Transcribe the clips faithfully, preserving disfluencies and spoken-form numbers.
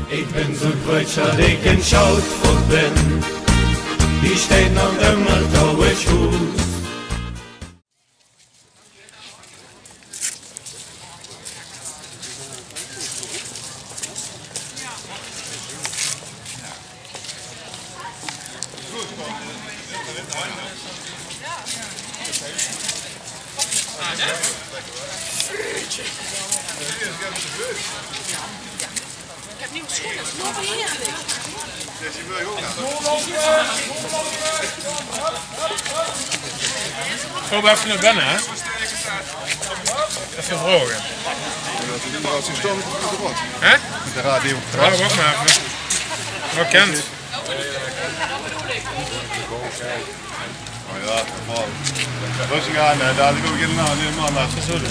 Ich bin so grötsch, dat ich en Schaotvott bin. Die steit noch immer do, wo ich hoos. Ich höb effe nao binne, hè? Effe vraoge. Hè? Mit de radio op. Ja, wach mer effe. Wat kent? Oh ja, normaal. Rustig aan, hè. Dadelijk ook helemaal, helemaal naar Verzoelen.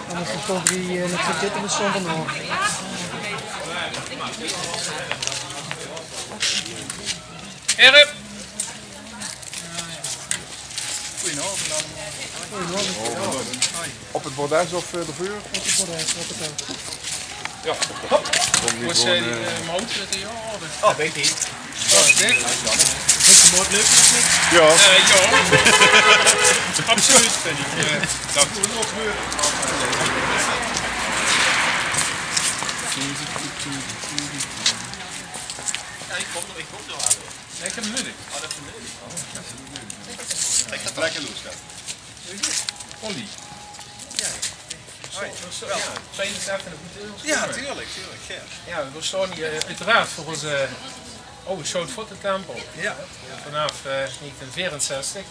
Anders dan toch die, eh, met z'n dit en de som van de hoogte. Heren. Goedenavond allemaal. Goedenavond. Op het bordes of, eh, de veur? Op het bordes, op het, eh. Ja. Hop. Hoe is, eh, die, eh, mout met die orde? Oh, weet ik niet. Oh, zeg. Vindt de mout leuk of niet? Ja. Eh, ja. Absoluut, vind ik. Eh, dank. Ja, ik kom er, ik kom er wel aan. Nee, ik heb hem nodig. Oh, dat is hem nodig. Ik ga lekker los, ja. Ollie. Ja, ja. Hoi. Zo, ja. Fijn dat je even goed in ons Ja, komen. Tuurlijk, tuurlijk, ja. Ja, we staan hier, eh, uiteraard voor onze oude Sjoutvottentempel. Ja. Vanaf, eh, negentien veerenzestig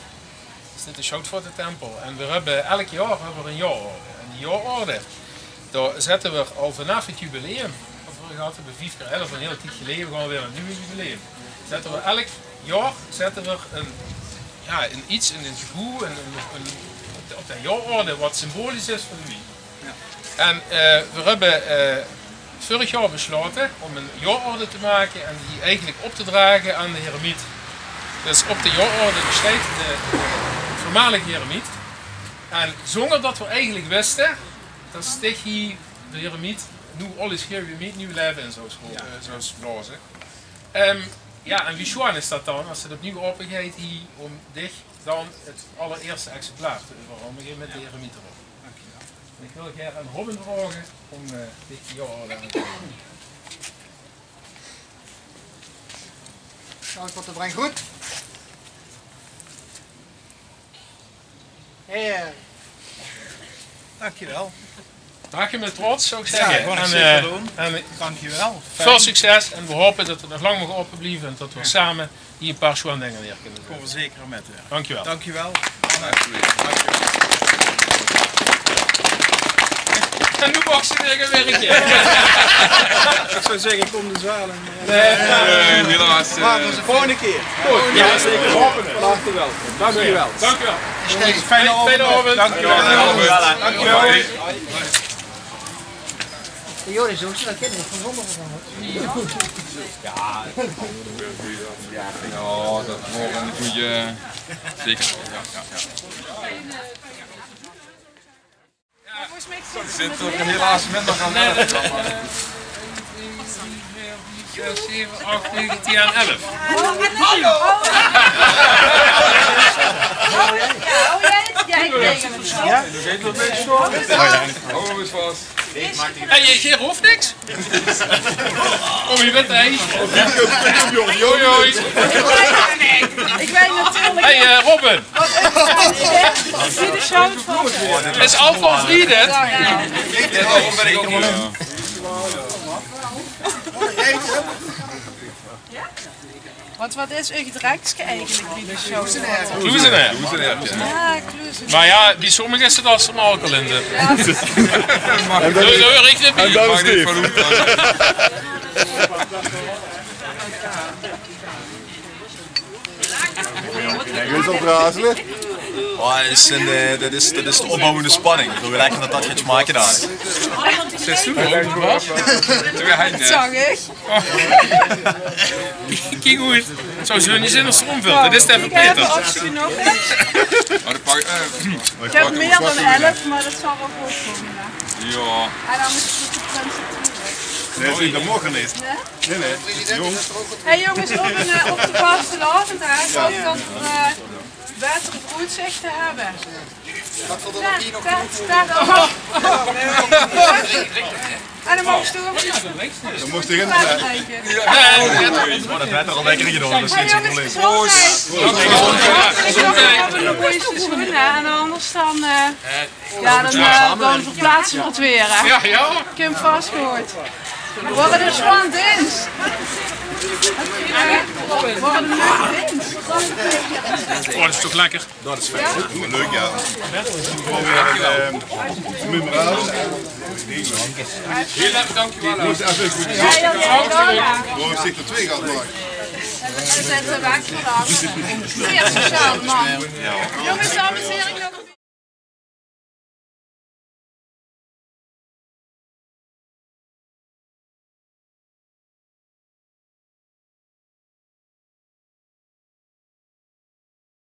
is dit de Sjoutvottentempel. En we hebben, elk jaar hebben we een jaarorde. En die jaarorde, daar zetten we al vanaf het jubileum, wat we gehad hebben, vijf keer elf, een hele tijd geleden, we gaan weer een nieuw jubileum. Zetten we elk jaar, zetten we een, ja, een iets, een, een gevoel, een, een, een, op de, op de jaarorde wat symbolisch is voor de wien. Ja. En, eh, we hebben, eh, vorig jaar besloten om een jaarorde te maken en die eigenlijk op te dragen aan de heremiet. Dus op de jaarorde steit de, de voormalige heremiet. En zonder dat we eigenlijk wisten, dat stich hier de heremiet, nu alles hier weer met nieuw leven in zou, scho- eh, zou blazen. Ehm, ja, en wie sjoon is dat dan, als het opnieuw open gaat hier, om dich dan het allereerste exemplaar te overhandigen met de heremiet erop. En ik wil graag aan Robin vragen om, eh, dich die jaarorde aan te geven. Sjoutvotte brengt goed. Heer. Dankjewel. Draag je met trots, zou ik zeggen. Ja, gewoon en, zeker eh, doen. En dankjewel. Veel succes en we hopen dat het nog lang mag open blijven en dat we samen hier een paar sjoon dingen neer kunnen zetten. Komen we zeker met, ja. Dankjewel. Dankjewel. En nu mag ze weer gaan werken. Ik zou zeggen, kom de zaal in. Nee, helaas. Maar dat is de volgende keer. Goed. Ja, zeker. Van harte welkom. Dank u wel. Dank u wel. Fijne avond. Fijne avond. Dank u wel. Dank u wel. Joh, zo snel ken ik van Rommel van. Ja, dat wordt een goede fix. Ja, ja, ja. Zit er helaas minder aan werken dan, maar zes, zeven, acht, negen, tien en elf. Hallo! Ja, oh, jij, jij, jij. Ja? Oh, is vast. Hey, je, je hoeft niks. Kom, je bent er eens. Hoi, hoi. Ik ben natuurlijk Hey, eh, Robin. Wat is dit? Is dit de show van? Is Alfons Lieden? Ja, ja. Want wat is eur gedrenkske eigelik bie de show? Kloezenaer. Ja, kloezenaer. Mer ja, bie sommige is 't al smaak al in de. Ja. Dao, dao huur ich neet bie. En dan is Steve. Is 't al razele? Oh, det is, eh, det is, det is de opbouwende spanning. Ich wil lekker det det geit smaake dao. Zag ich. Kiek hoe 't zou zo neet zeen es 'r ómvèlt. Det is effe Peter. Ich höb mier dan elf, mer det zal waal good kómme, ja. Ja. En dan is 't de prins. Nae, det is neet de morgen is. Nae? Nae, nae. Jóng. Hey jónges, op ein, eh, op de vastelaovend, hè, zorg det v'r, eh, baeter veuroetzichte höbbe. Dao, dao, dao. En dan maag ich toch. Dan mót ich in. Oh, det höbbe v'r al lekker gedaon. Det is gein probleem. Gezondheid. Gezondheid. Ein mooi seizoen, hè. En anders dan, eh, ja, dan, eh, dan verplaatse v'r 't weer, hè. Ja, ja. Kump vas good. Waat ein sjoon dins. Waat ein leuk dins. Oh, det is toch lekker. Det is fijn. Leuk, ja. Gewoon weer, eh, memorabel. Hiel erg dankjewel. Mót effe good. Ja, ja, ja, ja. Wo ich d'r twee gehad, Mark. Zèt ze weg vandaag. Zeer sociaal, man. Jónges, dames en hiere, nog ein